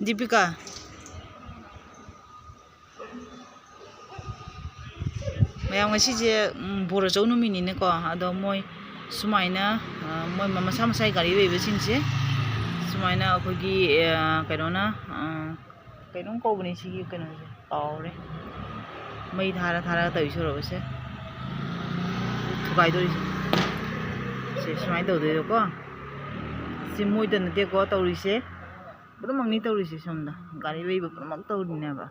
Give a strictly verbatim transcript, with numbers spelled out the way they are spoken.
ꯗꯤꯄꯤꯀꯥ, ꯃꯌꯥꯝ, ꯉꯁꯤꯁꯦ, ꯎꯝ, ꯕꯣꯔ ꯑꯆꯧ ꯅꯨꯃꯤꯠꯅꯤꯅꯦꯀꯣ꯫ ꯑꯗꯣ ꯃꯣꯏ ꯁꯨꯃꯥꯏꯅ, ꯑ, ꯃꯣꯏ ꯃ-, ꯃꯁꯥ ꯃꯁꯥꯒꯤ ꯒꯥꯔꯤ ꯂꯩꯕꯁꯤꯡꯁꯦ ꯁꯨꯃꯥꯏꯅ ꯑꯩꯈꯣꯏꯒꯤ, ꯑ, ꯀꯩꯅꯣꯅ, ꯑ, ꯀꯩꯅꯣꯝ ꯀꯧꯕꯅꯦ ꯁꯤꯒꯤ ꯀꯩꯅꯣꯁꯦ, ꯀꯥꯎꯔꯦ꯫ ꯃꯩ ꯊꯥꯔ ꯊꯥꯔꯒ ꯇꯧꯔꯤ ꯁꯣꯔꯣꯛ ꯑꯁꯦ꯫ ꯊꯨꯒꯥꯏꯗꯣꯔꯤꯁꯦ꯫ ꯁꯦ ꯁꯨꯃꯥꯏꯅ ꯇꯧꯗꯣꯏꯕꯀꯣ꯫ ꯁꯤ ꯃꯣꯏꯗ ꯅꯠꯇꯦꯀꯣ ꯇꯧꯔꯤꯁꯦ꯫ ꯄꯨꯝꯅꯃꯛꯅꯤ ꯇꯧꯔꯤꯁꯦ ꯁꯣꯝꯗ꯫ ꯒꯥꯔꯤ ꯂꯩꯕ ꯄꯨꯝꯅꯃꯛ ꯇꯧꯔꯤꯅꯦꯕ꯫